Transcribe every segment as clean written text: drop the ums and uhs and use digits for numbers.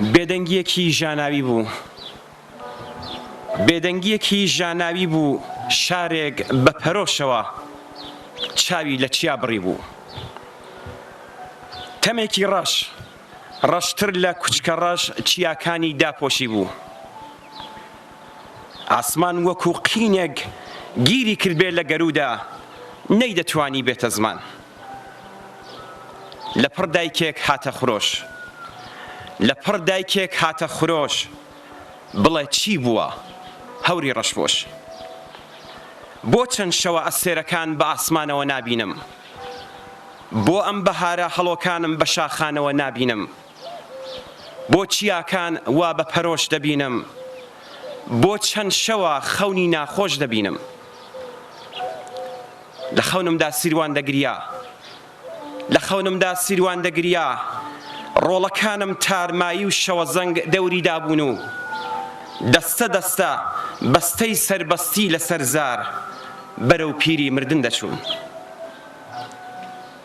بێدەنگییەکی ژاناوی بوو. بێدەنگییەکی ژاناوی بوو، شارێک بە پەرۆشەوە چاوی لە چیا بڕیبوو. تەمێکی ڕەش، ڕەشتر لە کوچکە ڕەش چیاکانی داپۆشیبوو. ئاسمان وەکوو قینێک گیری کردبێ لە گەروودا، نەیدەتوانی بێتە زمان. لەپڕ دایکێک هاتە خرۆش. لەپڕ دایکێک هاتە خرۆش، بڵێ چی بووە هەوری ڕەشپۆش؟ بۆ چەند شەوە ئەستێرەکان بە ئاسمانەوە نابینم؟ بۆ ئەم بەهارە هەڵۆکانم بە شاخانەوە نابینم؟ بۆ چیاکان وا بە پەرۆش دەبینم؟ بۆ چەند شەوە خەونی ناخۆش دەبینم؟ لە خەونمدا سیروان دەگریا. لە خەونمدا سیروان دەگریا. ڕۆڵەکانم تارمایی و شەوەزەنگ دەوری دابوون و دەستە دەستە بەستەی سەربەستی لەسەر زار بەرەو پیری مردن دەچوون.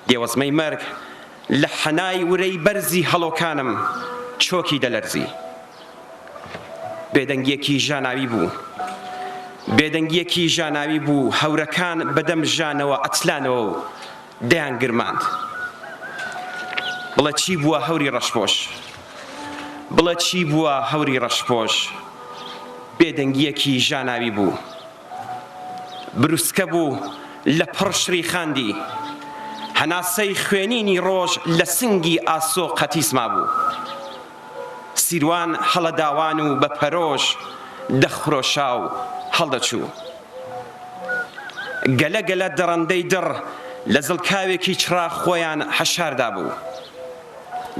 دێوەزمەی مەرگ لە حەنای ورەی بەرزی هەڵۆکانم چۆکی دەلەرزی. بێدەنگییەکی ژاناوی بوو. بێدەنگییەکی ژاناوی بوو، هەورەکان بەدەم ژانەوە ئەتلانەوە و دەیانگرماند. بڵێ چی بووە هەوری ڕەشپۆش؟ بڵێ چی بووە هەوری ڕەشپۆش؟ بێدەنگییەکی ژاناوی بوو. بروسکە بوو لە پڕ شریخاندی. هەناسەی خوێنینی ڕۆژ لە سنگی ئاسۆ قەتیس مابوو. سیروان هەڵەداوان و بە پەرۆش دەخرۆشا و هەڵدەچوو. گەلە گەلە دڕەندەی دڕ لە زڵکاوێکی چڕا خۆیان حەشار دابوو.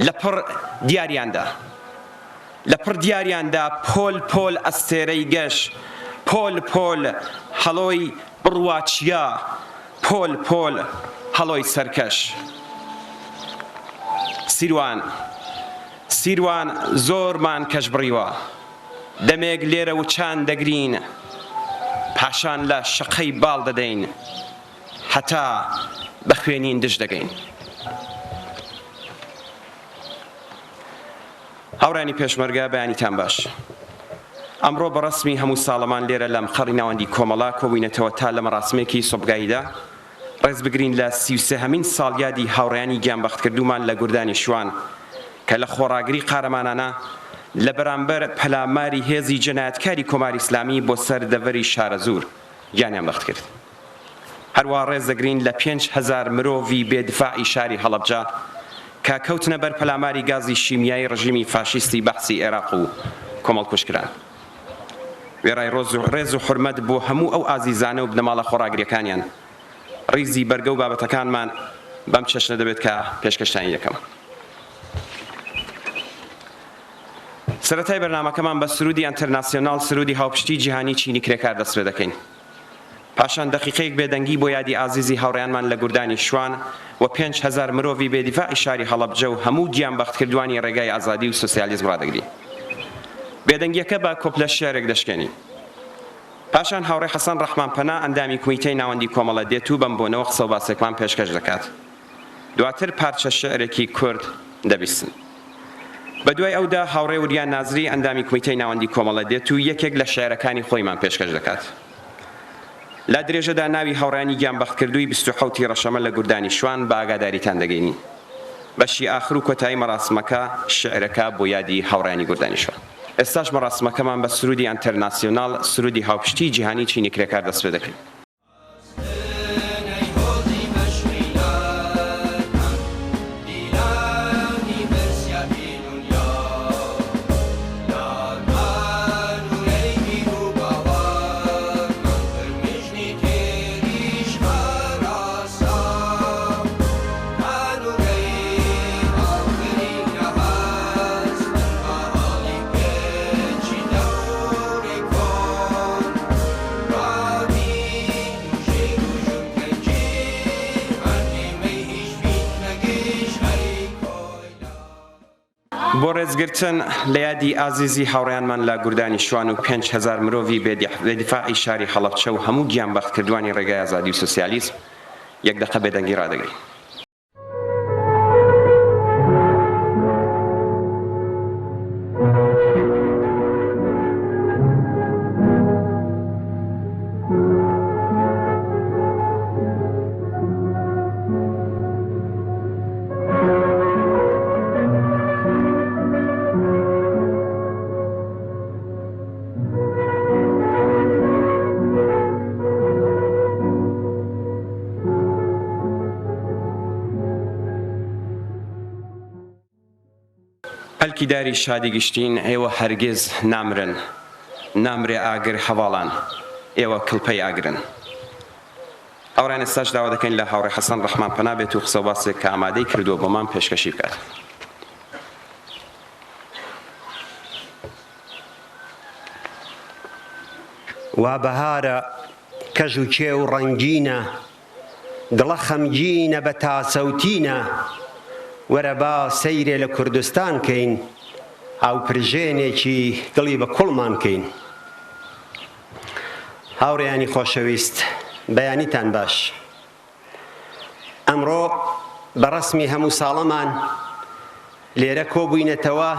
لە پڕ دیاریان دا. لە پڕ دیاریان دا پۆل پۆل ئەستێرەی گەش، پۆل پۆل هەڵۆی بڕوا چیا، پۆل پۆل هەڵۆی سەرکەش. سیروان سیروان زۆرمان کەش بڕیوە. دەمێک لێرە وچان دەگرین، پاشان لە شەقەی باڵ دەدەین هەتا بە خوێنین دژ دەگەین. هاوڕێیانی پێشمەرگە بەیانیتان باش. ئەمڕۆ بە ڕەسمی هەموو ساڵەمان لێرە لە مقەڕی ناوەندی کۆمەڵە کۆبووینەتەوە تا لە مەڕاسمێکی سوبگاییدا ڕێز بگرین لە 33 هەمین ساڵیادی هاوڕێیانی گیانبەختکردوومان لە گوردانی شوان کە لە خۆڕاگری قارەمانانە لە بەرامبەر پەلاماری هێزی جەنایەتکاری کۆماری ئیسلامی بۆ سەر دەڤەری شارەزوور گیانیان بەخت کرد. هەروا ڕێز دەگرین لە 5000 مرۆڤی بێ دفاعی شاری هەڵەبجە کە کەوتنە بەر پەلاماری گازی شیمیایی ڕژیمی فاشیستی بەعسی ئێراق و کۆمەڵکوژ کران. وێڕای ڕێز و حورمەت بۆ هەموو ئەو ئازیزانە و بنەماڵە خۆڕاگریەکانیان، ڕیزی بەرگە و بابەتەکانمان بەم چەشنە دەبێت کە پێشکەشتانی دەکەم. سەرەتای بەرنامەکەمان بە سروودی ئەنتەرناسیۆناڵ، سروودی هاوپشتی جیهانی چینی کرێکار دەست پێ دەکەین. پاشان دەقیقەیەک بێدەنگی بۆ یادی ئازیزی هاوڕێیانمان لە گوردانی شوان و 5000 مرۆڤی بێ دیفاعی شاری هەڵەبجە و هەموو گیانبەختکردووانی ڕێگای ئازادی و سۆسیالیزم ڕادەگرین. بێدەنگییەکە بە کۆپلە شیعرێک دەشکێنین. پاشان هاوڕێ حەسەن ڕەحمانپەنا ئەندامی کومیتەی ناوەندی کۆمەڵە دێت و بەم بۆنەوە قسەوباسێکمان پێشکەش دەکات. دواتر پارچە شیعرێکی کورد دەبیستن. بەدوای ئەودا هاوڕێ وریا نازری ئەندامی کومیتەی ناوەندی کۆمەڵە دێت و یەکێک لە شیعرەکانی خۆیمان پێشکەش دەکات. لە درێژەدا ناوی هاوڕێیانی گیانبەختکردووی 27 ی ڕەشەمە لە گوردانی شوان بە ئاگاداریتان دەگەینین. بەشی ئاخر و کۆتایی مەراسمەکە شیعرەکە بۆ یادی هاوڕێیانی گوردانی شوان. ئێستاش مەراسمەکەمان بە سروودی ئەنتەرناسیۆناڵ، سروودی هاوپشتیی جیهانیی چینی کرێکار دەستپێدەکەین. بۆ ڕێزگرتن لە یادی ئازیزی هاوڕێیانمان لە گوردانی شوان و 5000 مرۆڤی بێدیفاعی شاری هەڵەبچە و هەموو گیانبەختکردوانی ڕێگای ئازادی و سۆسیالیزم یەک دەقە بێدەنگی ڕادەگرین. پەلکی داری شادی گشتین، ئێوە هەرگیز نامرن، نامرێ ئاگر هەڤاڵان، ئێوە کڵپەی ئاگرن. هاوڕێیان ئێستاش داوا دەکەین لە هاوڕێ حەسەن ڕەحمان پەنا بێت و قسەو باسێک کە ئامادەی کردووە بۆمان پێشکەشی بکات. وا بەهارە کەژ و کێو ڕەنگینە دڵە خەمگینە بە تاسە و تینە وەرە با سەیرێ لە کوردستان کەین ئاوپرژێنێکی دڵی بە کوڵمان کەین. هاوڕێیانی خۆشەویست بەیانیتان باش. ئەمڕۆ بە ڕەسمی هەموو ساڵەمان لێرە کۆبووینەتەوە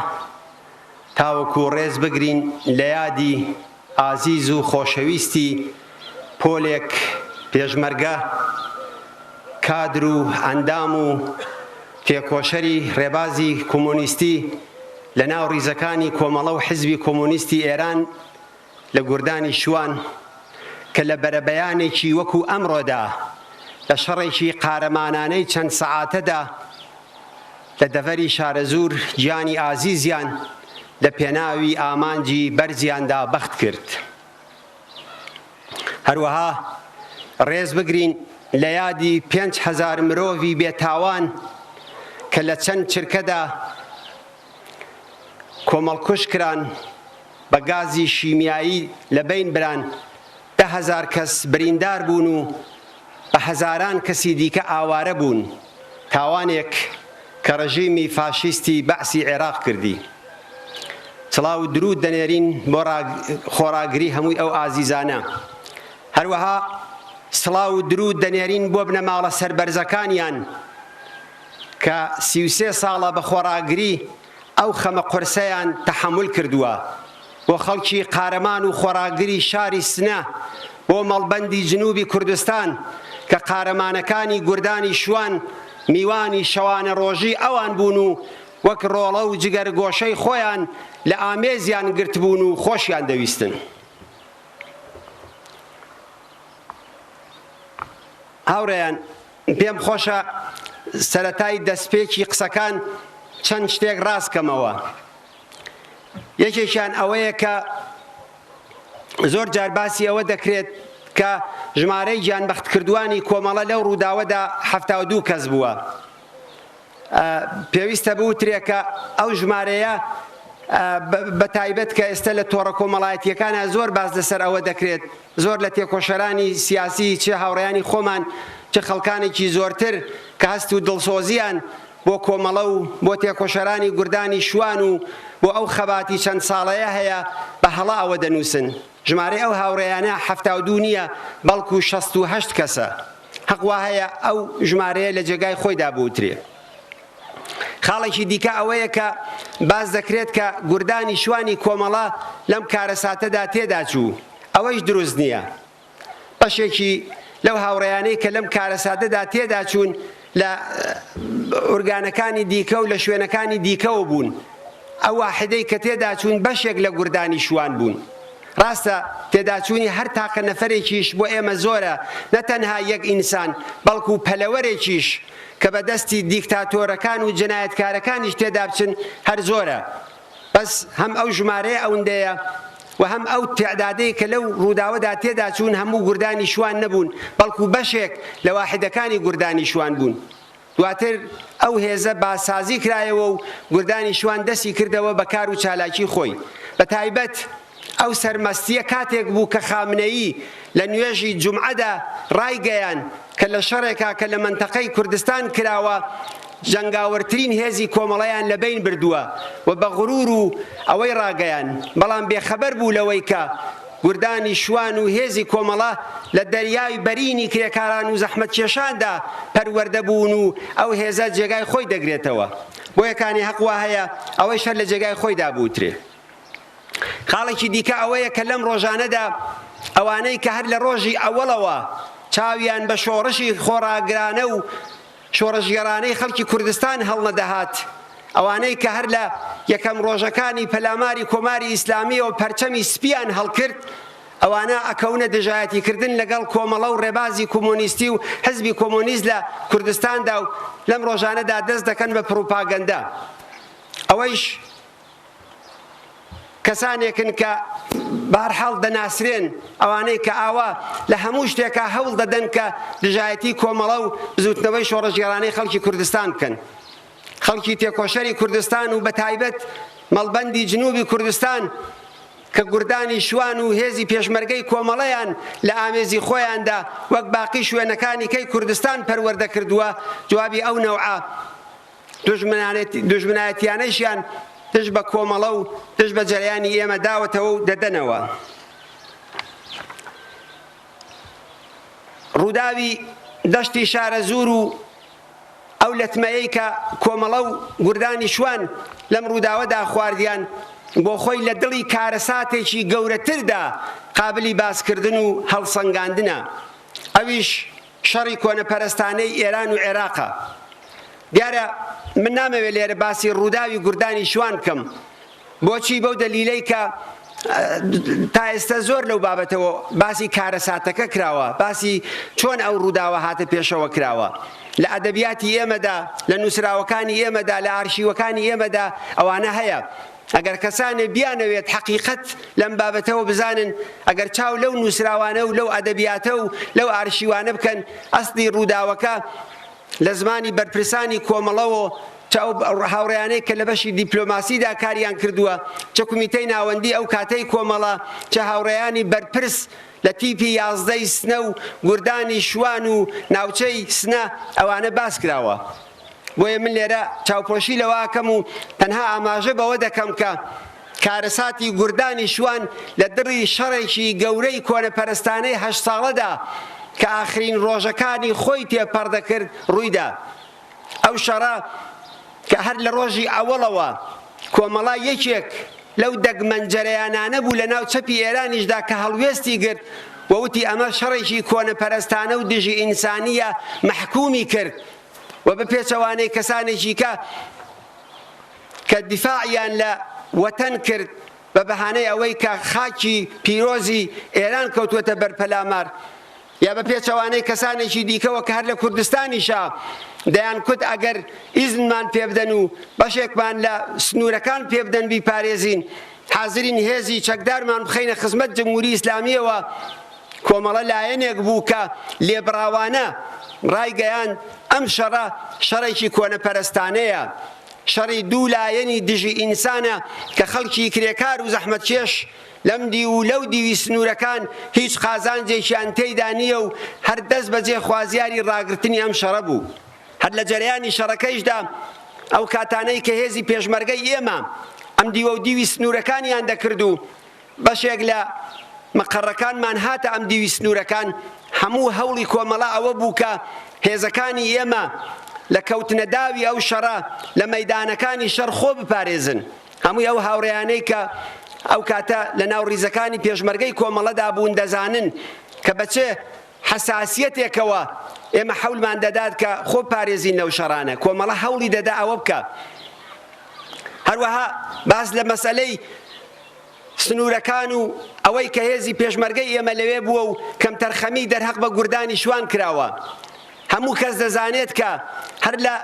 تاوەکو ڕێز بگرین لە یادی ئازیز و خۆشەویستی پۆلێک پێشمەرگە، کادر و ئەندام و تێکۆشەری ڕێبازی کۆمۆنیستی لە ناو ڕیزەکانی کۆمەڵە و حیزبی کۆمۆنیستی ئێران لە گوردانی شوان کە لە بەرەبەیانێکی وەکو ئەمڕۆدا لە شەڕێکی قارەمانانەی چەند سەعاتەدا لە دەڤەری شارەزوور گیانی ئازیزیان لە پێناوی ئامانجی بەرزیاندا بەخت کرد. هەروەها ڕێز بگرین لە یادی 5000 مرۆڤی بێتاوان کە لە چەند چرکەدا کۆمەڵکوژ کران، بە گازی شیمیایی لە بەین بران، 10,000 کەس بریندار بوون و بە هەزاران کەسی دیکە ئاوارە بوون، تاوانێک کە ڕژیمی فاشیستی بەعسی عێراق کردی. سڵاو و دروود دەنێرین بۆ خۆڕاگری هەمووی ئەو ئازیزانە. هەروەها سڵاو و دروود دەنێرین بۆ بنەماڵە سەربەرزەکانیان کە 33 ساڵە بە خۆڕاگری ئەو خەمە قورسەیان تەحەمول کردووە، بۆ خەڵکی قارەمان و خۆڕاگری شاری سنە، بۆ مەڵبەندی جنوبی کوردستان کە قارەمانەکانی گوردانی شوان میوانی شەوانە ڕۆژی ئەوان بوون و وەک ڕۆڵە و جگەرگۆشەی خۆیان لە ئامێزیان گرتبوون و خۆشیان دەویستن. هاوڕێیان پێم خۆشە سەرەتای دەستپێکی قسەکان چەند شتێک ڕاست کەمەوە. یەکێکیان ئەوەیە کە زۆر جار باسی ئەوە دەکرێت کە ژمارەی گیانبەختکردووانی کۆمەڵە لەو ڕووداوەدا 72 کەس بووە. پێویستە بوترێ کە ئەو ژمارەیە بە تایبەت کە ئێستا لە تۆڕە کۆمەڵایەتیەکانە زۆر باس لەسەر ئەوە دەکرێت زۆر لە تێکۆشەرانی سیاسی چ هاوڕێیانی خۆمان چ خەڵکانێکی زۆرتر کە هەست و دڵسۆزیان بۆ کۆمەڵە و بۆ تێکۆشەرانی گوردانی شوان و بۆ ئەو خەباتی چەند ساڵەیە هەیە بە هەڵە ئەوە دەنووسن. ژمارەی ئەو هاوڕێیانە 72 نییە بەڵکو 68 کەسە. هەق واهەیە ئەو ژمارەیە لە جێگای خۆیدا بوترێ. خاڵێکی دیکە ئەوەیە کە باس دەکرێت کە گوردانی شوانی کۆمەڵە لەم کارەساتەدا تێداچوو، ئەوەیش دروست نییە. بەشێکی لەو هاوڕێیانەی کە لەم کارەساتەدا تێداچوون لە ئورگانەکانی دیکە و لە شوێنەکانی دیکەوە بوون. ئەو واحدەی کە تێداچوون بەشێک لە گوردانی شوان بوون. ڕاستە تێداچوونی هەر تاقە نەفەرێکیش بۆ ئێمە زۆرە، نە تەنها یەک ئینسان، بەڵکو پەلەوەرێکیش کە بە دەستی دیکتاتۆرەکان و جەنایەتکارەکانیش تێدابچن هەر زۆرە. بەس هەم ئەو ژمارەیە ئەوندەیە و هەم ئەو تیعدادەی کە لەو ڕووداوەدا تێداچوون هەموو گوردانی شوان نەبوون، بەڵکو بەشێک لە واحدەکانی گوردانی شوان بوون. دواتر ئەو هێزە بازسازی کرایەوە و گوردانی شوان دەستی کردەوە بە کار و چالاکی خۆی. بە تایبەت ئەو سەرمەستییە کاتێک بوو کە خامنەیی لە نوێژی جومعەدا ڕایگەیان کە لە شەڕێکا کە لە مەنتەقەی کوردستان کراوە جەنگاوەرترین هێزی کۆمەڵەیان لە بەین بردووە و بە غرور و ئەوەی ڕاگەیان بەڵام بێخەبەر بوو لەوەی کە گوردانی شوان و هێزی کۆمەڵە لە دەریای بەرینی کرێکاران و زەحمەتکێشاندا پەروەردە بوون و ئەو هێزە جێگای خۆی دەگرێتەوە. بۆیە کانی هەق واهەیە ئەوەیش هەر لە جێگای خۆیدا بوترێ. خاڵێکی دیکە ئەوەیە کە لەم ڕۆژانەدا ئەوانەی کە هەر لە ڕۆژی ئەوەڵەوە چاویان بە شۆڕشی خۆڕاگرانە و شۆڕشگێڕانەی خەڵکی کوردستان هەڵنەدەهات، ئەوانەی کە هەر لە یەکەم ڕۆژەکانی پەلاماری کۆماری ئیسلامییەوە پەرچەمی سپییان هەڵکرد، ئەوانە ئەکەونە دژایەتیکردن لەگەڵ کۆمەڵە و ڕێبازی کۆمۆنیستی و حزبی کۆمۆنیست لە کوردستاندا و لەم ڕۆژانەدا دەست دەکەن بە پڕوپاگەندە. ئەوەیش. کەسانێکن کە بەهەرحاڵ دەناسرێن، ئەوانەی کە ئاوا لە هەموو شتێکا هەوڵ دەدەن کە دژایەتی کۆمەڵە و بزووتنەوەی شۆڕشگێڕانەی خەڵکی کوردستان بکەن. خەڵکی تێکۆشەری کوردستان و بەتایبەت مەڵبەندی جنوبی کوردستان کە گوردانی شوان و هێزی پێشمەرگەی کۆمەڵەیان لە ئامێزی خۆیاندا وەک باقی شوێنەکانی کەی کوردستان پەروەردە کردووە، جوابی ئەو نەوعە دوژمنایەتیانەیشیان دژ بە کۆمەڵە و دژ بە جەرەیانی ئێمە داوەتەوە و دەدەنەوە. ڕووداوی دەشتی شارەزوور و ئەو لەتمەیەی کە کۆمەڵە و گوردانی شوان لەم ڕووداوەدا خواردیان، بۆ خۆی لە دڵی کارەساتێکی گەورەتردا قابلی باسکردن و هەڵسەنگاندنە، ئەویش شەڕی کۆنەپەرستانەی ئێران و عێراقە. دیارە من نامەوێت لێرە باسی ڕووداوی گوردانی شوان بکەم، بۆچی؟ بەو دەلیلەی کە تا ئێستا زۆر لەو بابەتەوە باسی کارەساتەکە کراوە، باسی چۆن ئەو ڕووداوە هاتە پێشەوە کراوە. لە ئەدەبیاتی ئێمەدا، لە نووسراوەکانی ئێمەدا، لە ئارشیوەکانی ئێمەدا ئەوانە هەیە. ئەگەر کەسانێ بیانەوێت حەقیقەت لەم بابەتەوە بزانن، ئەگەر چاو لەو نووسراوانە و لەو ئەدەبیاتە و لەو ئارشیوانە بکەن، ئەسڵی ڕووداوەکە لە زمانی بەرپرسانی کۆمەڵەوە، چ ئەو هاوڕێیانەی کە لە بەشی دیپلۆماسیدا کاریان کردووە، چ کومیتەی ناوەندی ئەو کاتەی کۆمەڵە، چ هاوڕێیانی بەرپرس لە تیپی یازدەی سنە و گوردانی شوان و ناوچەی سنە، ئەوانە باس کراوە. بۆیە من لێرە چاوپۆشی لەوە ئەکەم و تەنها ئاماژە بەوە دەکەم کە کارەساتی گوردانی شوان لە دڕی شەڕێکی گەورەی کۆنەپەرستانەی هەشت ساڵەدا کە ئاخرین ڕۆژەکانی خۆی تێپەڕ دەکرد ڕوویدا. ئەو شەڕە کە هەر لە ڕۆژی ئەوەڵەوە کۆمەڵە یەکێک لەو دەگمەن جەرەیانانە بوو لە ناو چەپی ئێرانیشدا کە هەڵوێستی گرت و وتی ئەمە شەڕێکی کۆنەپەرستانە و دژی ئینسانییە مەحکوومی کرد و بە پێچەوانەی کەسانێکی کە کە دیفاعیان لە وەتەن کرد بە بەهانەی ئەوەی کە خاکی پیرۆزی ئێران کەوتووەتە بەر پەلامار یا بە پێچەوانەی کەسانێکی دیکەوە کە هەر لە کوردستانیشا دەیانکوت ئەگەر ئیزنمان پێبدەن و بەشێکمان لە سنوورەکان پێبدەن بیپارێزین حازرین هێزی چەکدارمان بخەینە خزمەت جمهوری ئیسلامییەوە کۆمەڵە لایەنێک بوو کە لێبڕاوانە ڕایگەیاند ئەم شەڕە شەڕێکی کۆنەپەرستانەیە، شەڕی دوو لایەنی دژی ئینسانە کە خەڵکی کرێکار و زەحمەتکێش لەم دیو و لەو دیوی سنوورەکان هیچ قازانجێکیان تێیدا نییە و هەر دەست بەجێ خوازیاری ڕاگرتنی ئەم شەڕە بوو. هەر لە جەرەیانی شەڕەکەیشدا ئەو کاتانەی کە هێزی پێشمەرگەی ئێمە ئەم دیوەو دیوی سنوورەکانیان دەکرد و بەشێک لە مەقەڕەکانمان هاتە ئەم دیوی سنوورەکان، هەموو هەوڵی کۆمەڵە ئەوە بوو کە هێزەکانی ئێمە لە کەوتنە داوی ئەو شەڕە لە مەیدانەکانی شەڕ خۆ بپارێزن. هەمووی ئەو هاوڕێیانەی کە ئەو کاتە لە ناو ڕیزەکانی پێشمەرگەی کۆمەڵەدا بوون دەزانن کە بە چ حەساسیەتێکەوە ئێمە حەولمان دەدات کە خۆ بپارێزین لەو شەڕانە. کۆمەڵە هەوڵی دەدا ئەوە بکا. هەروەها باس لە مەسەلەی سنوورەکان و ئەوەی کە هێزی پێشمەرگەی ئێمە لەوێ بووە و کەمتەرخەمی دەرهەق بە گوردانی شوان کراوە. هەموو کەس دەزانێت کە هەر لە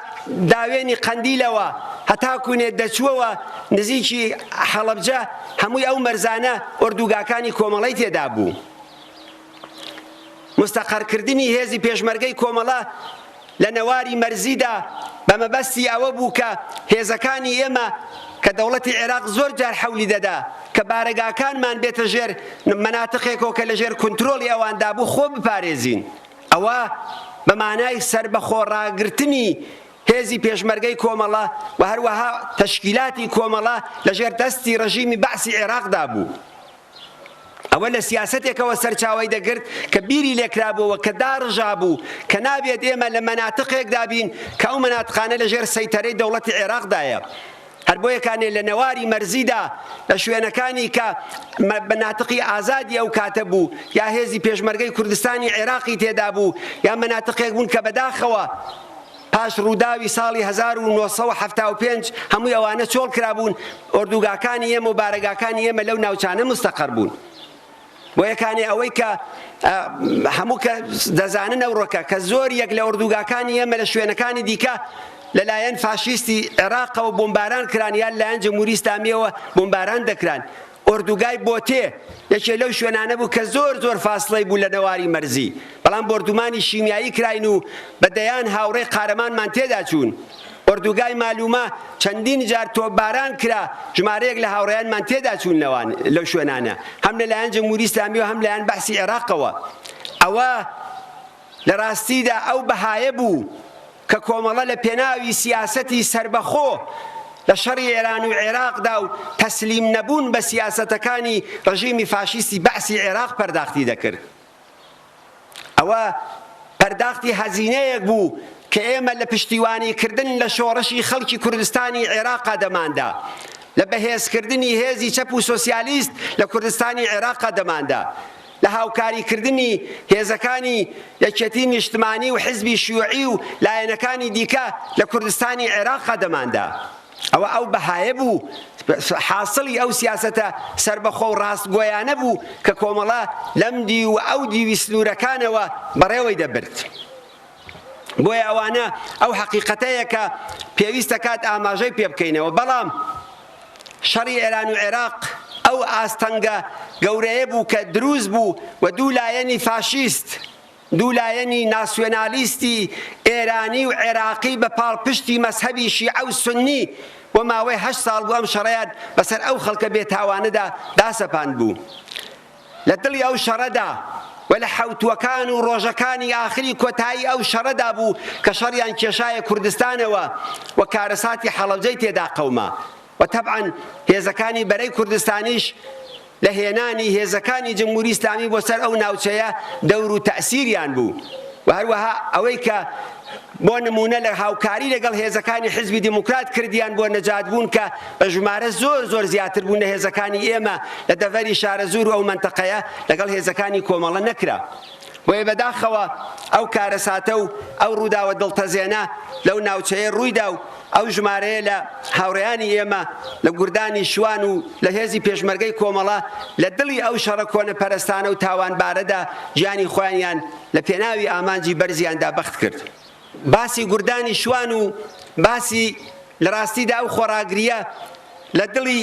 داوێنی قەندیلەوە هەتا کونێ دەچووەوە نزیکی حەڵەبجە هەمووی ئەو مەرزانە ئۆردوگاکانی کۆمەڵەی تێدا بوو. مستەقەرکردنی هێزی پێشمەرگەی کۆمەڵە لە نەواری مەرزیدا بە مەبەستی ئەوە بوو کە هێزەکانی ئێمە کە دەوڵەتی عێراق زۆر جار حەولی دەدا کە بارەگاکانمان بێتە ژێر مەناتقێکەوە کە لە ژێر کونترۆڵی ئەواندا بوو خۆ بپارێزین ئەوە بە مانای سەربەخۆ ڕاگرتنی هێزی پێشمەرگەی کۆمەڵە و هەروەها تەشکیلاتی کۆمەڵە لە ژێر دەستی ڕژیمی بەعسی عێراقدا بوو. ئەوە لە سیاسەتێکەوە سەرچاوەی دەگرت کە بیری لێکرابووەوە، کە داڕژابوو، کە نابێت ئێمە لە مەناتقێکدا بین کە ئەو مەناتقانە لە ژێر سەیتەرەی دەوڵەتی عێراقدایە. هەر بۆیە کانێ لە نەواری مەرزیدا لە شوێنەکانی کە مەناتقی ئازادی ئەو کاتە بوو یا هێزی پێشمەرگەی کوردستانی عێراقی تێدا بوو یا مەناتقێک بوون کە بەداخەوە پاش ڕووداوی ساڵی 1975 هەمووی ئەوانە چۆڵ کرابوون، ئۆردوگاکانی ئێمە و بارەگاکانی ئێمە لەو ناوچانە مستەقەر بوون. بۆیە کانێ ئەوەی کە هەموو کە دەزانن ئەوڕۆکە کە زۆر یەک لە ئۆردوگاکانی ئێمە لە شوێنەکانی دیکە لەلایەن فاشیستی عێراقەوە بۆمباران کران یان لایەن جمهوری ئیسلامیەوە بۆمباران دەکران. ئۆردوگای بۆتێ یەکێ لەو شوێنانە بوو کە زۆر زۆر فاسڵەی بوو لە نەواری مەرزی، بەڵام بۆردومانی شیمیایی کراین و بە دەیان هاوڕێی قارەمانمان تێدا چوون. ئۆردوگای مالومە چەندین جار تۆپباران کرا، ژمارەیەک لە هاوڕێیانمان تێدا چوون لەوان لەو شوێنانە هەم لە لایەن جمهوری ئیسلامی و هەم لایەن بەعسی عێراقەوە. ئەوە لە ڕاستیدا ئەو بەهایە بوو کە کۆمەڵە لە پێناوی سیاسەتی سەربەخۆ لە شەڕی ئێران و عێراقدا و تەسلیم نەبوون بە سیاسەتەکانی ڕژیمی فاشیستی بەعسی عێراق پەرداختی دەکرد. ئەوە پەرداختی هەزینەیەک بوو کە ئێمە لە پشتیوانی کردن لە شۆڕشی خەڵکی کوردستانی عێراقا دەماندا، لە بەهێزکردنی هێزی چەپ و سۆسیالیست لە کوردستانی عێراقا دەماندا، لە هاوکاریکردنی هێزەکانی یەکێتی نیشتمانی و حزبی شیوعی و لایەنەکانی دیکە لە کوردستانی عێراقا دەماندا. ئەوە ئەو بەهایە بوو، حاسڵی ئەو سیاسەتە سەربەخۆ و ڕاستگۆیانە بوو کە کۆمەڵە لەم دیو و ئەو دیوی سنوورەکانەوە بەڕێوەی دەبرد. بۆیە ئەوانە ئەو حەقیقەتەیە کە پێویستە کات ئاماژەی پێ بکەینەوە. بەڵام شەڕی ئێران و عێراق ئەو ئاستەنگە گەورەیە بوو کە دروست بوو و دوو لایەنی فاشیست، دوو لایەنی ناسیۆنالیستی ئێرانی و عێراقی بە پاڵپشتی مەزهەبی شیعە و سوننی بۆ ماوەی هەشت ساڵ بوو ئەم شەڕەیان بەسەر ئەو خەڵکە بێتاوانەدا داسەپاندبوو. لە دڵی ئەو شەڕەدا و لە حەوتووەکان و ڕۆژەکانی ئاخری کۆتایی ئەو شەڕەدا بوو کە شەڕیان کێشایە کوردستانەوە و کارەساتی حەڵەبجەی تێدا قەوما و تەبعەن هێزەکانی بەرەی کوردستانیش لە هێنانی هێزەکانی جمهوری ئیسلامی بۆ سەر ئەو ناوچەیە دەور و تەئسیریان بوو و هەروەها ئەوەی کە بۆ نموونە لە هاوکاری لەگەڵ هێزەکانی حیزبی دیموکرات کردیان بۆ نەجات بوون کە بە ژمارە زۆر زۆر زیاتر بوون لە هێزەکانی ئێمە لە دەڤەری شارەزوور و ئەو مەنتەقەیە لەگەڵ هێزەکانی کۆمەڵە نەکرا. بۆیە بەداخەوە ئەو کارەساتە و ئەو ڕووداوە دڵتەزێنە لەو ناوچەیە ڕوویدا و ئەو ژمارەیە لە هاوڕێیانی ئێمە لە گوردانی شوان و لە هێزی پێشمەرگەی کۆمەڵە لە دڵی ئەو شەڕە کۆنەپەرستانە و تاوانبارەدا گیانی خۆیانیان لە پێناوی ئامانجی بەرزیاندا بەخت کرد. باسی گوردانی شوان و باسی لە ڕاستیدا ئەو خۆڕاگرییە لە دڵی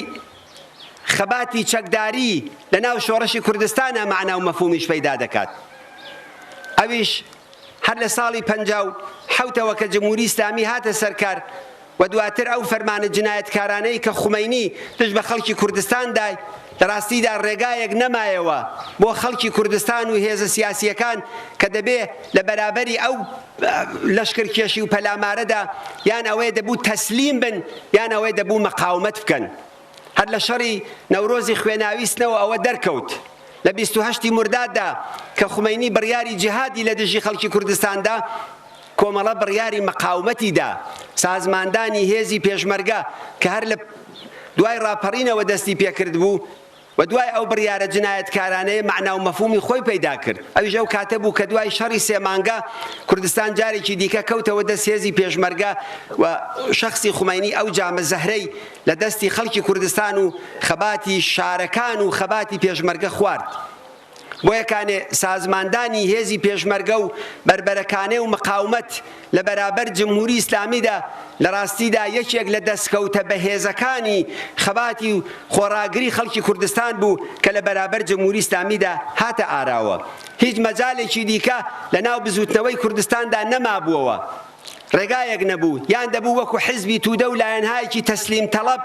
خەباتی چەکداری لە ناو شۆڕشی کوردستانا مەعنا و مەفهومیش پەیدا دەکات. ئەویش هەر لە ساڵی 57 ەوە کە جمهوری ئیسلامی هاتە سەر کار و دواتر ئەو فەرمانە جنایەتکارانەی کە خومەینی دژ بە خەڵکی کوردستان دای لە ڕاستیدا ڕێگایەک نەمایەوە بۆ خەڵکی کوردستان و هێزە سیاسییەکان کە دەبێ لە بەرابەری ئەو لەشکرکێشی و پەلامارەدا یان ئەوەیە دەبوو تەسلیم بن یان ئەوەیە دەبوو مەقاومەت بکەن. هەر لە شەڕی نەورۆزی خوێناوی سنەوە ئەوە دەرکەوت. لە 28 ی مورداددا کە خومەینی بڕیاری جیهادی لە دژی خەڵکی کوردستان دا، کۆمەڵە بڕیاری مەقاومەتی دا. سازماندانی هێزی پێشمەرگە کە هەر لە دوای ڕاپەڕینەوە دەستی پێکردبوو و دوای ئەو بڕیارە جنایەتکارانەیە مەعنا و مەفهومی خۆی پەیدا کرد. ئەویش ئەو کاتە بوو کە دوای شەڕی سێ مانگە کوردستان جارێکی دیکە کەوتەوە دەست هێزی پێشمەرگە و شەخسی خومەینی ئەو جامە زەهرەی لە دەستی خەڵکی کوردستان و خەباتی شارەکان و خەباتی پێشمەرگە خوارد. بۆیە کانێ سازماندانی هێزی پێشمەرگە و بەربەرەکانێ و مقاومەت لە بەرابەر جمهوری ئیسلامیدا لە ڕاستیدا یەکێک لە دەسکەوتە بەهێزەکانی خەباتی و خۆڕاگری خەڵکی کوردستان بوو کە لە بەرابەر جمهوری ئیسلامیدا هاتە ئاراوە. هیچ مەجالێکی دیکە لە ناو بزووتنەوەی کوردستاندا نەمابووەوە. ڕێگایەک نەبوو، یان دەبوو وەکو حیزبی تودە و لایەنهایەکی تەسلیم تەڵەب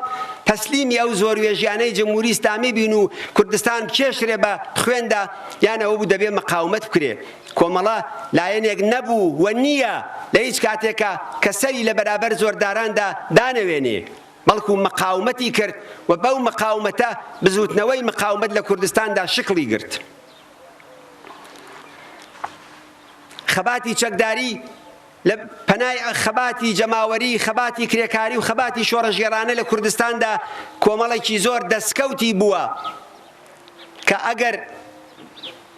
تەسلیمی ئەو زۆروێژیانەی جمهوری ئیسلامی بین و کوردستان بکێشرێ بە خوێندا، یان ئەوە بوو دەبێ مقاومەت بکرێ. کۆمەڵە لایەنێک نەبوو و نییە لە هیچ کاتێکا کە سەری لە بەرابەر زۆرداراندا دانەوێنێ، بەڵکو مقاومەتی کرد و بەو مقاومەتە بزووتنەوەی مقاومەت لە کوردستاندا شکڵی گرت. خەباتی چەکداری لە پەنای خەباتی جەماوەری، خەباتی کرێکاری و خەباتی شۆڕشگێڕانە لە کوردستاندا کۆمەڵێکی زۆر دەسکەوتی بووە کە ئەگەر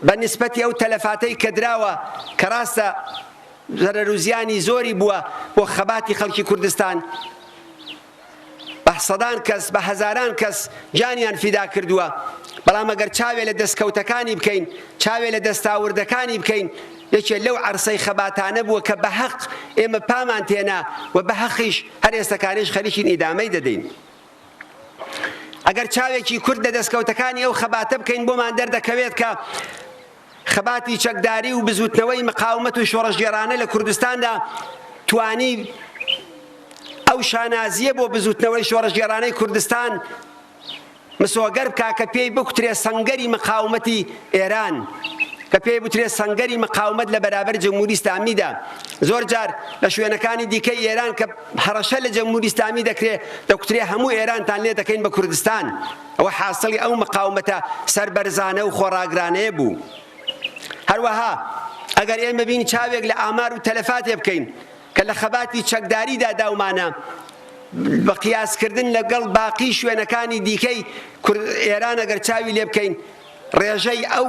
بە نیسبەتی ئەو تەلەفاتەی کە دراوە کە ڕاستە زەرەر و زیانی زۆری بووە بۆ خەباتی خەڵکی کوردستان، بە سەدان کەس، بە هەزاران کەس گیانیان فیدا کردووە، بەڵام ئەگەر چاوێ لە دەستکەوتەکانی بکەین، چاوێ لە دەستاوردەکانی بکەین، یەکێ لەو عەرسەی خەباتانە بووە کە بە هەق ئێمە پامان تێنا و بە هەقیش هەر ئێستەکانیش خەریکین ئیدامەی دەدەین. ئەگەر چاوێکی کورت لە دەستکەوتەکانی ئەو خەباتە بکەین بۆمان دەردەکەوێت کە خەباتی چەکداری و بزووتنەوەی مقاومەت و شۆڕشگێڕانە لە کوردستاندا توانی ئەو شانازییە بۆ بزووتنەوەی شۆڕشگێڕانەی کوردستان مسۆگەر بکا کە پێی بکوترێ سەنگەری مقاومەتی ئێران، کە پێی بوترێ سەنگەری مقاومەت لە بەرابەر جمهوری ئیسلامیدا. زۆر جار لە شوێنەکانی دیکەی ئێران کە هەڕەشە لە جمهوری ئیسلامی دەکرێ، دەکوترێ هەموو ئێرانتان لێ دەکەین بە کوردستان. ئەوە حاسڵی ئەو مقاومەتە سەربەرزانە و خۆڕاگرانەیە بوو. هەروەها ئەگەر ئێمە بین چاوێک لە ئامار و تەلەفاتێ بکەین کە لە خەباتی چەکداریدا داومانە، بە قیاسکردن لەگەڵ باقی شوێنەکانی دیکەی ئێران ئەگەر چاوی لێ بکەین ڕێژەی ئەو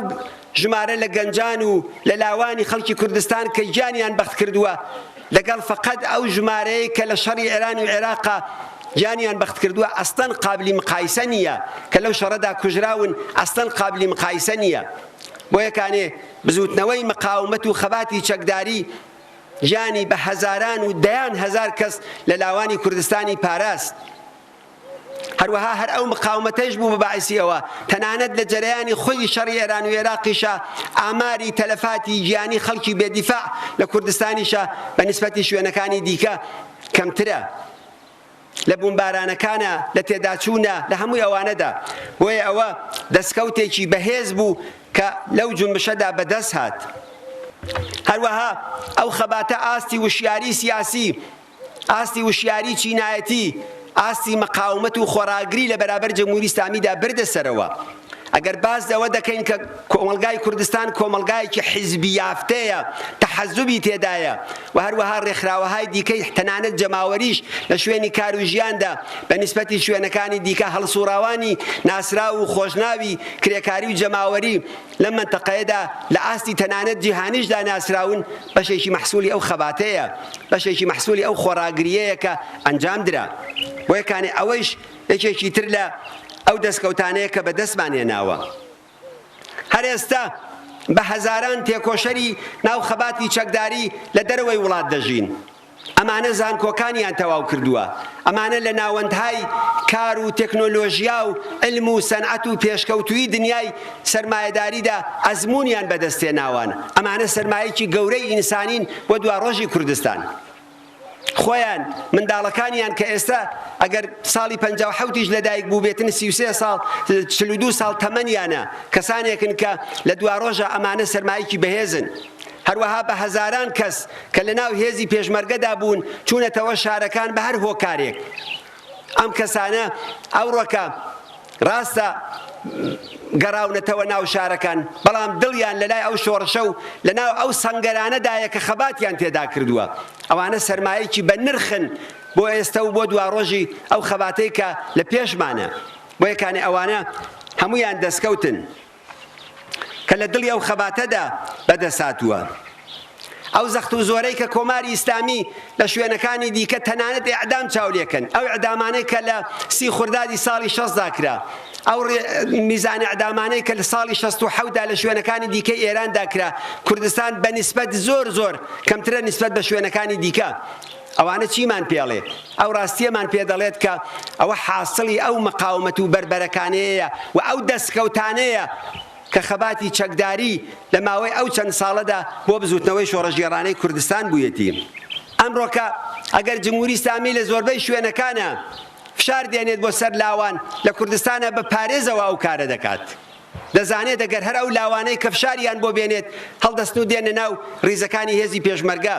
ژمارە لە گەنجان و لە لاوانی خەڵکی کوردستان کە گیانیان بەخت کردووە لەگەڵ فقط ئەو ژمارەیە کە لە شەڕی ئێران و عێراقا گیانیان بەخت کردووە ئەسڵەن قابلی مقایسە نییە کە لەو شەڕەدا کوژراون ئەسڵەن قابلی مقایسە نییە بۆیە کانێ بزووتنەوەی مقاومەت و خەباتی چەکداری گیانی بە هەزاران و دەیان هەزار کەس لە لاوانی کوردستانی پاراست. هەروەها هەر ئەو مقاومەتەیش بوو بە باعیسی ئەوە تەنانەت لە جەرەیانی خودی شەڕی ئێران و ئێراقیشا ئاماری تەلەفاتی گیانی خەڵکی بێ دیفاع لە کوردستانیشا بە نیسبەتی شوێنەکانی دیکە کەمترە. لە بومبارانەکانە، لە تێداچوونە، لە هەمووی ئەوانەدا. بۆیە ئەوە دەسکەوتێکی بەهێز بوو کە لەو جونبشەدا بەدەست هات. هەروەها ئەو خەباتە ئاستی وشیاری سیاسی، ئاستی وشیاری چینایەتی، ئاستی مقاومەت و خۆڕاگری لە بەرابەر جمهوری ئیسلامیدا بردە سەرەوە. ئەگەر باس لەوە دەکەین کە کۆمەڵگای کوردستان کۆمەڵگایەکی حیزبی یافتەیە، تەحەزوبی تێدایە و هەروەها ڕێکخراوەهای دیکەی تەنانەت جەماوەریش لە شوێنی کار و ژیاندا بە نیسبەتی شوێنەکانی دیکە هەڵسوڕاوانی ناسراو و خۆشناوی کرێکاری و جەماوەری لەم مەنتەقەیەدا لە ئاستی تەنانەت جیهانیشدا ناسراون بەشێکی مەحسولی ئەو خەباتەیە، بەشێکی مەحسولی ئەو خۆڕاگرییەیە کە ئەنجام درا. بۆیە کانێ ئەوەیش یەکێکی تر لە ئەو دەستکەوتانەیە کە بەدەستمان هێناوە. هەر ئێستا بە هەزاران تێکۆشەری ناو خەباتی چەکداری لە دەرەوەی وڵات دەژین. ئەمانە زانکۆکانیان تەواو کردووە. ئەمانە لە ناوەندهای کار و تەکنۆلۆژیا و عیلم و سەنعەت و پێشکەوتوویی دنیای سەرمایەداریدا ئەزموونیان بەدەست هێناوان. ئەمانە سەرمایەکی گەورەی ئینسانین بۆ دواڕۆژی کوردستان. خۆیان، منداڵەکانیان کە ئێستا ئەگەر ساڵی 57 یش لەدایک بووبێتن 33 ساڵ 42 ساڵ تەمەنیانە، کەسانێکن کە لە دواڕۆژا ئەمانە سەرمایەکی بەهێزن. هەروەها بە هەزاران کەس کە لەناو هێزی پێشمەرگەدا بوون چوونەتەوە شارەکان بە هەر هۆکارێک. ئەم کەسانە ئەوڕۆکە ڕاستە گەڕاونەتەوە ناو شارەکان، بەڵام دڵیان لەلای ئەو شۆڕشە و لەناو ئەو سەنگەرانەدایە کە خەباتیان تێدا کردووە. ئەوانە سەرمایەکی بە نرخن بۆ ئێستە و بۆ دواڕۆژی ئەو خەباتەی کە لە پێشمانە. بۆیە کانێ ئەوانە هەموویان دەستکەوتن. کە لە دڵی ئەو خەباتەدا بەدەست هاتووە. ئەو زەخت و زۆرەی کە کۆماری ئیسلامی لە شوێنەکانی دیکە تەنانەت ئێعدام چاو لێکەن، ئەو ئێعدامانەی کە لە سی خوردادی ساڵی شەستدا کرا، ئەو میزان ئێعدامانەی کە لە ساڵی 67 دا لە شوێنەکانی دیکەی ئێراندا کرا، کوردستان بە نیسبەت زۆر زۆر کەمترە نیسبەت بە شوێنەکانی دیکە. ئەوانە چیمان پێڵێ؟ ئەو ڕاستییەمان پێ دەڵێت کە ئەوە حاسڵی ئەو مقاومەت و بەربەرەکانێیە و ئەو دەسکەوتانەیە کە خەباتی چەکداری لە ماوەی ئەو چەند ساڵەدا بۆ بزووتنەوەی شۆڕشگێڕانەی کوردستان بوویەتی. ئەمڕۆکە ئەگەر جمهوری ئیسلامی لە زۆربەی شوێنەکانا فشار دێنێت بۆ سەر لاوان لە کوردستانا بە پارێزەوە ئەو کارە دەکات. دەزانێت ئەگەر هەر ئەو لاوانەی کە فشاریان بۆ بێنێت هەڵدەستن و دێنە ناو ڕیزەکانی هێزی پێشمەرگە.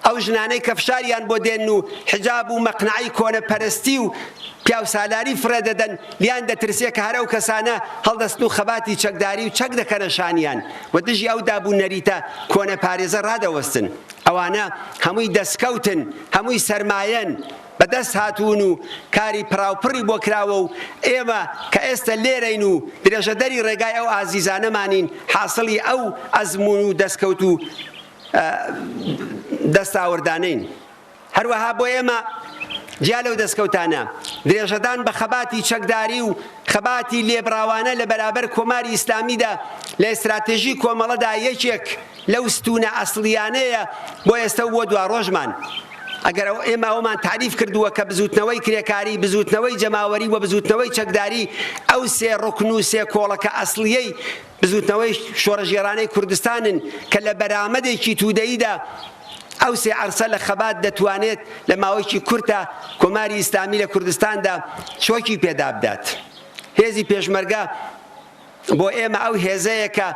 ئەو ژنانەی کە فشاریان بۆ دێنن و حیجاب و مەقنەعەی کۆنەپەرستی و پیاوسالاری فڕێ دەدەن، لیان دەترسێ کە هەر ئەو کەسانە هەڵدەستن و خەباتی چەکداری و چەک دەکەنە شانیان و دژی ئەو داب و نەریتە کۆنەپارێزە ڕادەوەستن. ئەوانە هەمووی دەسکەوتن، هەمووی سەرمایەن، بە دەست هاتوون و کاری پڕاوپڕی بۆ کراوە و ئێمە کە ئێستە لێرەین و درێژەدەری ڕێگای ئەو ئازیزانەمانین، حاسڵی ئەو ئەزموون و دەسکەوت و دەستاوردانەین. هەروەها بۆ ئێمە جیا لەو دەستکەوتانە، درێژەدان بە خەباتی چەکداری و خەباتی لێبڕاوانە لە بەرابەر کۆماری ئیسلامیدا لە ئێستراتێژی کۆمەڵەدا یەکێک لەو ستوونە ئەسڵییانەیە بۆ ئێستە و بۆ دواڕۆژمان. ئەگەر ئێمە ئەوەمان تاریف کردووە کە بزووتنەوەی کرێکاری، بزووتنەوەی جەماوەری و بزووتنەوەی چەکداری ئەو سێ ڕوکن و سێ کۆڵەکە ئەسڵییەی بزووتنەوەی شۆڕشگێڕانەی کوردستانن کە لە بەرامەدێکی توودەییدا ئەو سێ عەرسە لە خەبات دەتوانێت لە ماوەیەکی کورتا کۆماری ئیسلامی لە کوردستاندا چۆکی پێدابدات. هێزی پێشمەرگە بۆ ئێمە ئەو هێزەیە کە